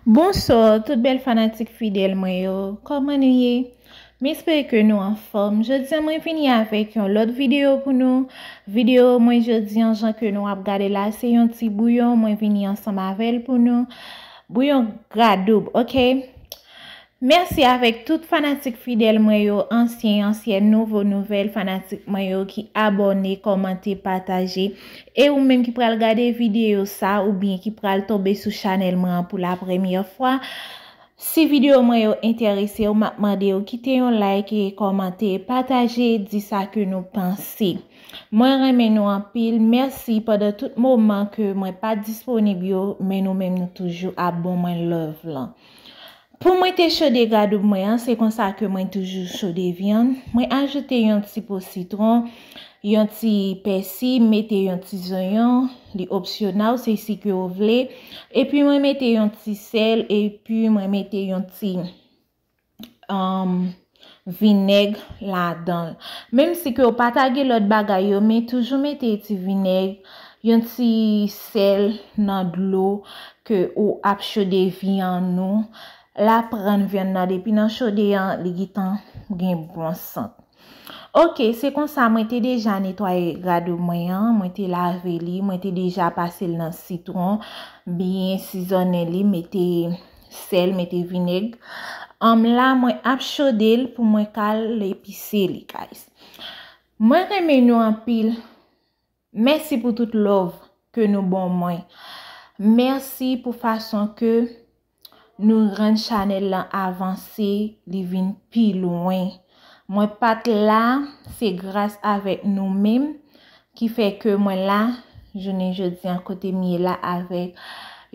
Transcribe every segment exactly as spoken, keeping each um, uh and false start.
Bonswa, tout bèl fanatik fidèl mwen yo. Kòman nou ye? M espere ke nou anfòm. Jodi a, mwen vini avèk yon lòt videyo pou nou. Videyo mwen jodi an, jan ke nou ap gade la, se yon ti bouyon. Mwen vini ansanm avè l pou nou. Bouyon gradoub, oke? Mèsi avèk tout fanatik fidèl mwen yo, ansyen, ansyèn, nouvo, nouvèl fanatik mwen yo ki abòne, kòmante, pataje. E ou menm ki pral gade videyo sa oubyen ki pral tonbe sou chanèl mwen an pou la premyè fwa, si videyo mwen yo enterese w, m ap mande w kite yon like e kòmante, pataje, di sa ke nou panse. Mwen renmen nou anpil. Mèsi pandan tout moman ke mwen pa t disponib yo, men nou menm nou toujou ap ban mwen love lan. Pou mwen te chode gradoub mwen an, se konsa ke mwen toujou chode vyann. Mwen ajoute yon ti po sitwon, yon ti pèsi, mete yon ti zonyon, li opsyonal, se si ke w vle. Epi mwen mete yon ti sèl, epi mwen mete yon ti um, vinèg ladan l. Menm si ke w pa ta gen lòt bagay yo, men toujou mete ti vinèg, yon ti sèl nan dlo ke ou ap chode vyann ou. L ap rann vyann nan depi nan chode an, li gentan gen bon sant. Oke, se konsa mwen te deja netwaye gradoub mwen an, mwen te lave li, mwen te deja pase l nan sitwon, byen sizonnen li, mete sèl, mete vinèg. Anm la, mwen ap chode l pou mwen ka al epise li, guys. Mwen renmen nou anpil. Mèsi pou tout love ke nou ban mwen. Mèsi pou fason ke nou rann chanèl lan avanse, li vin pi lwen. Mwen pa t la, se gras avèk nou menm ki fè ke mwen la, jounen jodi an kote m ye la avèk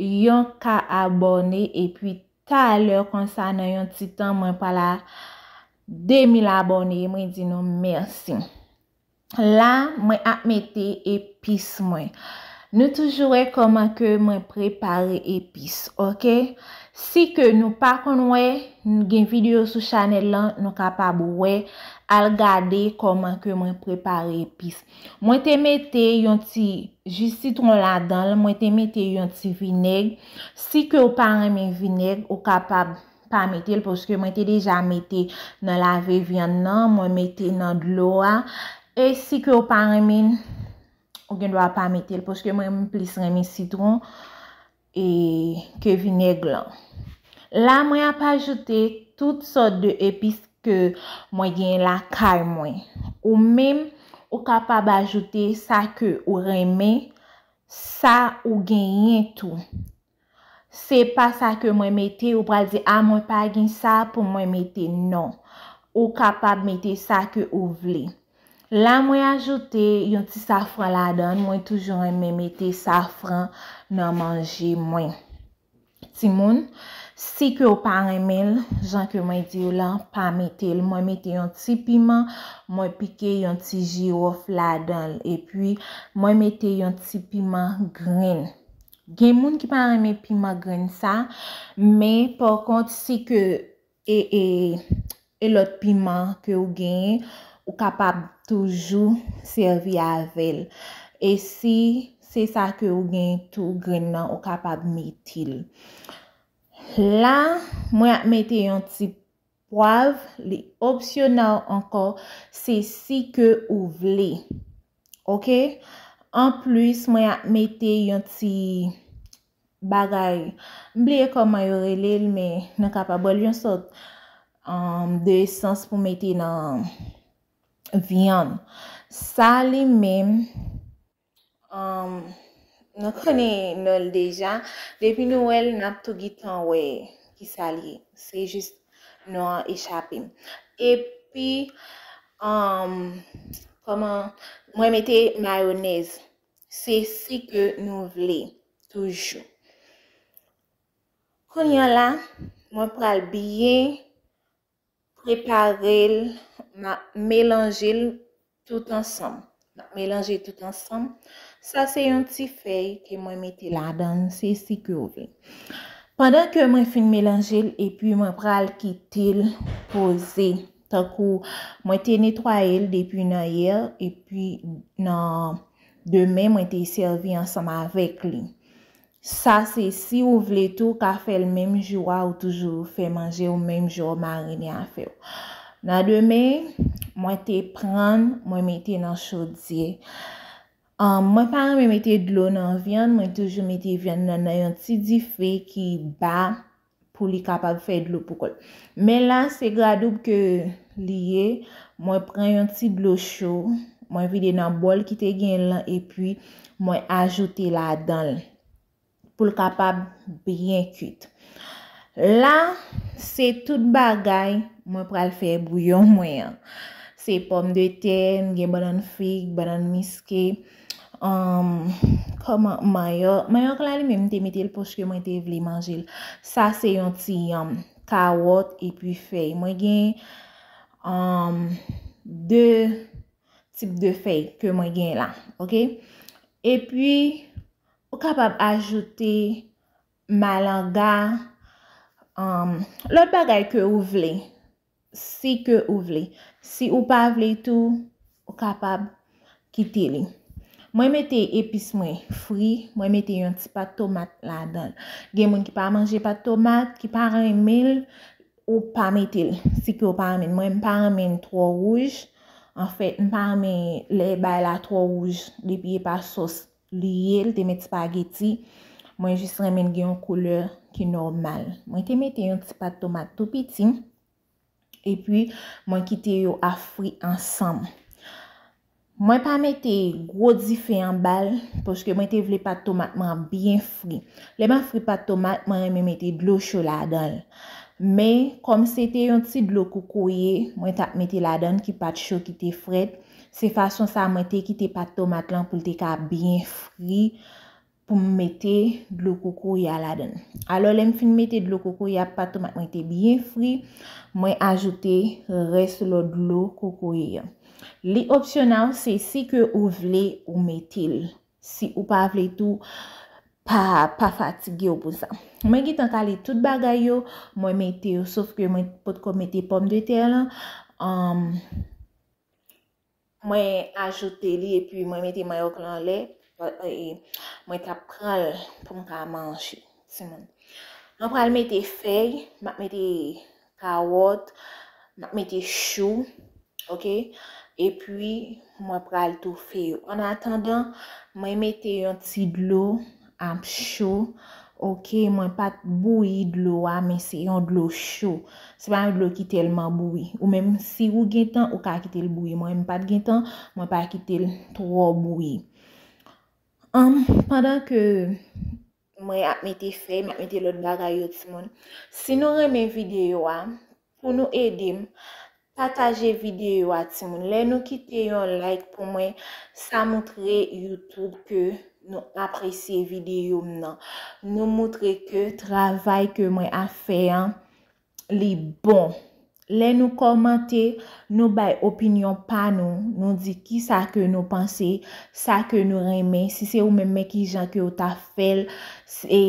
yon ka abòne, epi talè konsa nan yon ti tan mwen pral a de mil abòne, mwen di nou mèsi. La, mwen ap mete epis mwen. Nou toujou wè kòman ke mwen prepare epis, oke? Si ke nou pa konn wè, gen videyo sou chanèl lan, nou kapab wè, al gade kòman ke mwen prepare epis. Mwen te mete yon ti ji sitwon ladan l, mwen te mete yon ti vinèg. Si ke w pa renmen vinèg, ou kapab pa mete l, paske mwen te deja mete nan lave vyann nan, mwen mete nan dlo a. E si ke w pa renmen, ou gen dwa pa mete l, paske mwen, m plis renmen sitwon e ke vinèg lan. La, mwen ap ajoute tout sòt de epis ke mwen genyen lakay mwen. Ou menm, ou kapab ajoute sa ke ou renmen, sa ou genyen tou. Se pa sa ke mwen mete, ou pral di, "A, mwen pa gen sa pou mwen mete." Non. Ou kapab mete sa ke ou vle. La, mwen ajoute yon ti safran ladan l. Mwen toujou renmen mete safran nan manje mwen. Timoun, si ke w pa renmen l, jan ke mwen di w lan, pa mete l. Mwen mete yon ti piman, mwen pike yon ti jiwòf ladan l. Epi, mwen mete yon ti piman grenn. Gen moun ki pa renmen piman grenn sa, men pa kont, si ke e, e, e lòt piman ke ou genyen, ou kapab toujou sèvi avè l. E si se sa ke ou genyen tou, grenn nan, ou kapab mete l. La, mwen ap mete yon ti pwav, li opsyonal ankò, se si ke ou vle. Oke? Anplis, mwen ap mete yon ti bagay, m bliye kòman yo rele l, men nou kapab wè l, yon sòt, um, de esans pou mete nan vyann. Sa li menm, um, nou konnen non l deja. Depi nou wè l, n ap tou gentan wè kisa l ye. Se jis non an echape m. Epi, um, kòman, mwen mete mayonèz. Se si ke nou vle, toujou. Kounye a la, mwen pral byen prepare l, m ap melanje l tout ansanm. M ap melanje tout ansanm. Sa se yon ti fèy ke mwen mete ladan l, se si ke w vle. Pandan ke mwen fin melanje l, epi mwen pral kite l poze. Tankou mwen te netwaye l depi nan yè, epi nan demen mwen te sèvi ansanm avèk li. Sa se si ou vle tou, ou ka fè l menm jou a, ou toujou fè manje ou menm jan w marinen afè w. Nan demen, mwen te prann, mwen mete nan chodyè. Ahn, mwen pa renmen mete dlo nan vyann, mwen toujou mete vyann nan nan yon ti dife ki ba pou li kapab fè dlo pou kò l. Men la, se gradoub ke li ye. Mwen pran yon ti dlo cho, mwen vide nan bòl ki te gen l lan, epi mwen ajoute ladan l pou l kapab byen kuit. La, se tout bagay mwen pral fè bouyon mwen an. Se pòmdetè, m gen bannann fig, bannann miske, um, kòman, manyòk. Manyòk la li menm, m te mete l paske mwen te vle manje l. Sa se yon ti yanm, kawòt epi fèy. Mwen gen, um, de tip de fèy ke mwen gen la, oke? Epi, ou kapab ajoute malanga, um, lòt bagay ke ou vle, si ke ou vle. Si ou pa vle tou, ou kapab kite li. Mwen mete epis mwen fri, mwen mete yon ti pat tomat ladan l. Gen moun ki pa manje pat tomat, ki pa renmen l, ou pa mete l, si ke ou pa renmen l. Mwen, m pa renmen l twò wouj. Anfèt, m pa renmen lè bagay la twò wouj, depi e pa sòs li ye, l te met spageti. Mwen jis renmen l gen yon koulè ki nòmal. Mwen te mete yon ti pat tomat tou piti, epi mwen kite yo ap fri ansanm. Mwen pa mete gwo dife anba l, paske mwen te vle pat tomat mwen an byen fri. Lè m ap fri pat tomat, mwen renmen mete dlo cho ladan l. Men, kòm se te yon ti dlo kokoye, mwen t ap mete ladan l ki pat cho, ki te frèt. Se fason sa mwen te kite pat tomat lan pou l te ka byen fri, pou m mete dlo kokoye a ladan l. Alò, lè m fin mete dlo kokoye a, pat tomat mwen te byen fri, mwen ajoute rès lòt dlo kokoye an. Li optional, se si ke ou vle ou mete l. Si ou pa vle tou, pa, pa fatige w pou sa. Mwen gentan kale tout bagay yo, mwen mete yo, sof ke mwen potko mete pòmdetè lan. Um, mwen ajoute li epi mwen mete manyòk lan anlè. E, mwen t ap pran l pou m ka manje, timoun. Mwen pral mete fèy, m ap mete kawòt, m ap mete chou, oke? Epi, mwen pral toufe yo. Annatandan, mwen mete yon ti dlo ap cho, oke? Mwen pa t bouyi dlo a, men se yon dlo cho. Se pa yon dlo ki tèlman bouyi. Ou menm, si ou gen tan, ou ka kite l bouyi. Mwen, m pa t gen tan, mwen pa kite l twò bouyi. Ann, pandan ke mwen ap mete fèy, m ap mete lòt bagay yo, timoun. Si nou renmen videyo a, pou nou ede m, pataje videyo a, timoun. Lè nou kite yon like pou mwen, sa moutre YouTube ke nou apresye videyo m nan. Nou moutre ke travay ke mwen ap fè an, li bon. Lè nou kòmante, nou bay opinyon pa nou, nou di kisa ke nou panse, sa ke nou renmen, si se ou menm, men kijan ke ou ta fè l, e,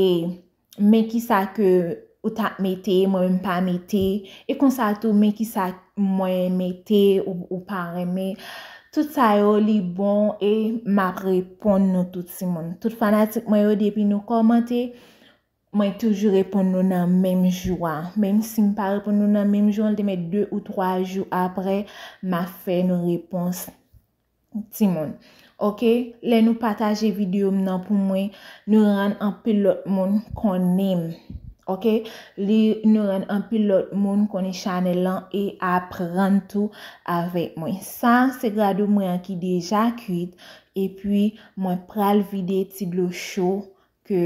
men kisa ke ou ta mete, mwen menm pa mete, e konsa tou, men kisa mwen mete, ou, ou pa renmen. Tout sa yo, li bon, e m ap reponn nou tout, timoun. Tout fanatik mwen yo, depi nou kòmante, mwen toujou reponn nou nan menm jou a. Menm si m pa reponn nou nan menm jou a, l te mèt de ou twa jou apre, m ap fè nou repons, timoun. Oke? Lè nou pataje videyo m nan pou mwen, nou rann anpil lòt moun konnen m. Oke? Li, nou rann anpil lòt moun konnen chanèl lan e aprann tou avèk mwen. Sa, se gradoub mwen an ki deja kuit, epi mwen pral vide ti dlo cho ke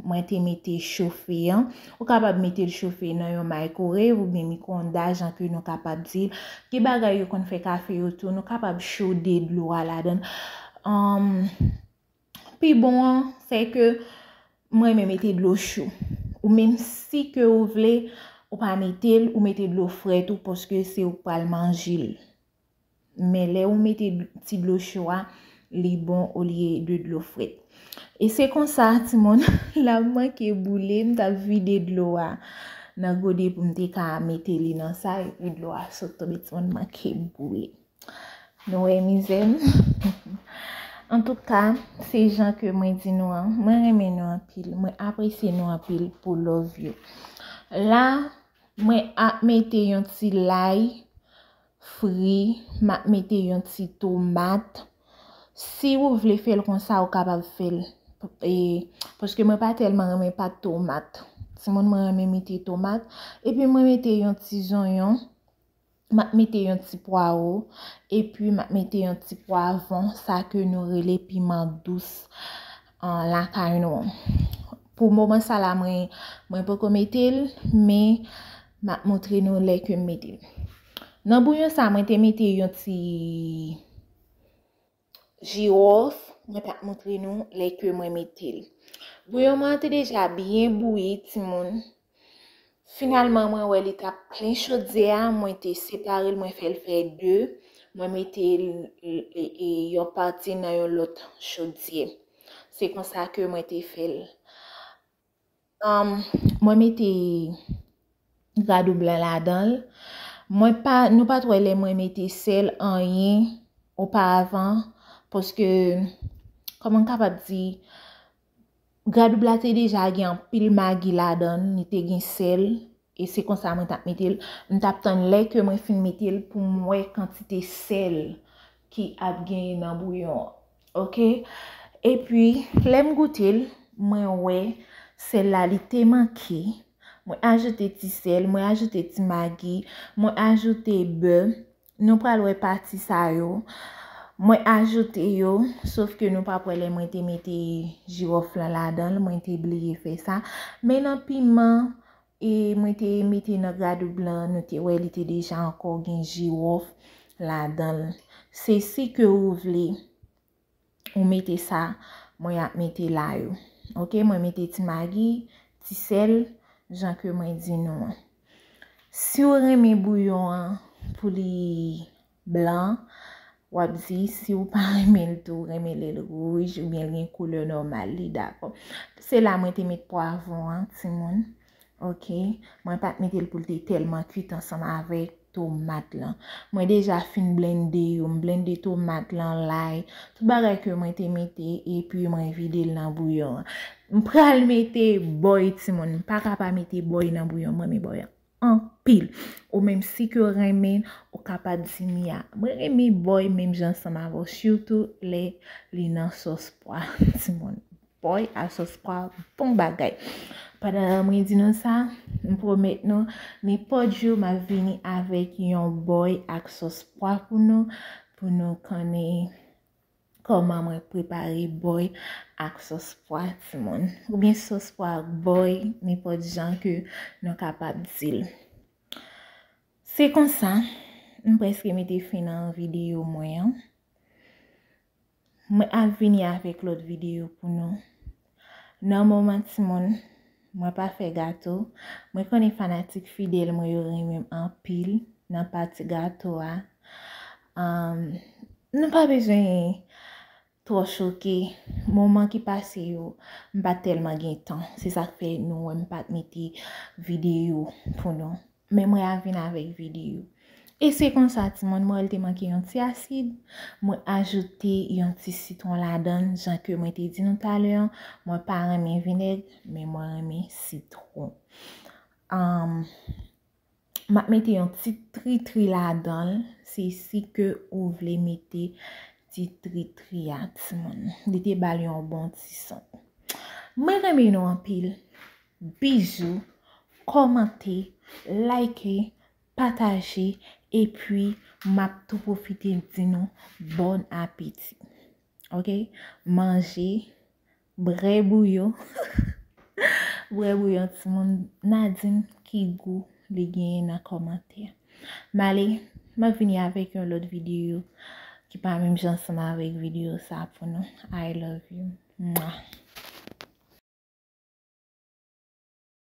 mwen te mete chofe an. Ou kapab mete l chofe nan yon microwave oubyen mikroonda, jan ke nou kapab di l. Gen bagay yo konn fè kafe yo tou, nou kapab chode dlo a ladan l. Anm, pi bon an, se ke mwen renmen mete dlo cho. Ou menm si ke ou vle, ou pa mete l, ou mete dlo fre tou, paske se ou k pral manje l. Men lè ou mete ti dlo cho a, li bon olye de dlo frèt. E se konsa, timoun, la m manke boule, m t ap vide dlo a nan gode pou m te ka mete li nan sa, epi dlo a sot tonbe, timoun, manke boule. Nou wè mizè m? Antouka, se jan ke mwen di nou an, mwen renmen nou anpil, mwen apresye nou anpil pou love yo. La, mwen ap mete yon ti lay fri, m ap mete yon ti tomat. Si ou vle fè l konsa, ou kapab fè l. E, paske mwen pa tèlman renmen pat tomat. Timoun, mwen renmen mete tomat. Epi mwen mete yon ti zonyon. M ap mete yon ti pwawo, epi m ap mete yon ti pwavwon, sa ke nou rele piman dous, an, lakay nou an. Pou moman sa la, mwen, mwen poko mete l, men m ap montre nou lè ke m mete l. Nan bouyon sa, mwen te mete yon ti jiwòf, mwen t ap montre nou lè ke mwen mete l. Bouyon mwen an te deja byen bouyi, timoun. Finalman, mwen wè li t ap plen chodyè a, mwen te separe l, mwen fè l fè de. Mwen mete l, e, e, yon pati nan yon lòt chodyè. Se konsa ke mwen te fè l. Anm, mwen mete gadoub lan ladan l. Mwen pa, nou pa t wè lè mwen mete sèl, anyen oparavan, paske, kòman m kapab di, gadoub la te deja gen anpil magi ladan l, li te gen sèl, e se konsa mwen t ap mete l. M t ap tann lè ke mwen fin mete l pou m wè kantite sèl ki ap genyen nan bouyon an. Oke? Epi, lè m goute l, mwen wè sèl la li te manke. Mwen ajoute ti sèl, mwen ajoute ti magi, mwen ajoute bè. Nou pral wè pati sa yo. Mwen ajoute yo, sof ke nou p ap wè lè mwen te mete jiwòf lan ladan l, mwen te bliye fè sa. Men nan piman, e mwen te mete nan gadoub lan, nou te wè li te deja ankò gen jiwòf ladan l. Se si ke ou vle ou mete sa mwen ap mete la yo. Oke, mwen mete ti magi, ti sèl, jan ke mwen di nou an. Si w renmen bouyon an pou li blan, w ap di, si w pa renmen l tou, w renmen lè l wouj oubyen l gen koulè nòmal li, dakò. Se la mwen te met pwavwon an, timoun. Oke, mwen pa t mete l pou l te tèlman kuit ansanm avèk tomat lan. Mwen deja fin blende yo, m blende tomat lan, lay, tout bagay ke mwen te mete, epi mwen vide l nan bouyon an. M pral mete bòy, timoun, m pa ka pa mete bòy nan bouyon, mwen renmen bòy an anpil. Ou menm si ke w renmen, ou kapab di Mia, mwen renmen bòy menm jan ansanm avè w, sitou lè li nan sòs pwa, timoun. Bòy ak sòs pwa, bon bagay. Pandan mwen di nou sa, m pwomèt nou, nenpòt jou m ap vini avèk yon bòy ak sòs pwa pou nou, pou nou konnen kòman mwen prepare bòy ak sòs pwa, timoun. Oubyen sòs pwa ak bòy, nenpòt jan ke nou kapab di l. Se konsa, m prèske mete fen nan videyo mwen an. Mwen ap vini avèk lòt videyo pou nou. Nan moman, timoun, mwen pa fè gato. Mwen konnen fanatik fidèl mwen yo renmen m anpil nan pati gato a. Anm, nou pa bezwen twò choke. Moman ki pase yo, m pa t tèlman gen tan. Se sa k fè nou wè m pa t mete videyo pou nou. Men mwen ap vin avèk videyo. E se konsa, timoun, mwen wè l te manke yon ti asid. Mwen ajoute yon ti sitwon ladan l, jan ke mwen te di nou talè an. Mwen pa renmen vinèg, men mwen renmen sitwon. Anm, m ap mete yon ti tritri ladan l, se si ke ou vle mete ti tritri a, timoun. Li te ba l yon bon ti son. Mwen renmen nou anpil. Bijou, kòmante, like, pataje, epi m ap tou pwofite di nou bon apeti. Oke? Manje, bwè bouyon. Bwè bouyon, timoun, n a di m ki gou li genyen nan kòmantè. M ale, m ap vini avèk yon lòt videyo ki pa menm jan ansanm avèk videyo sa pou nou. I love you. Mwah.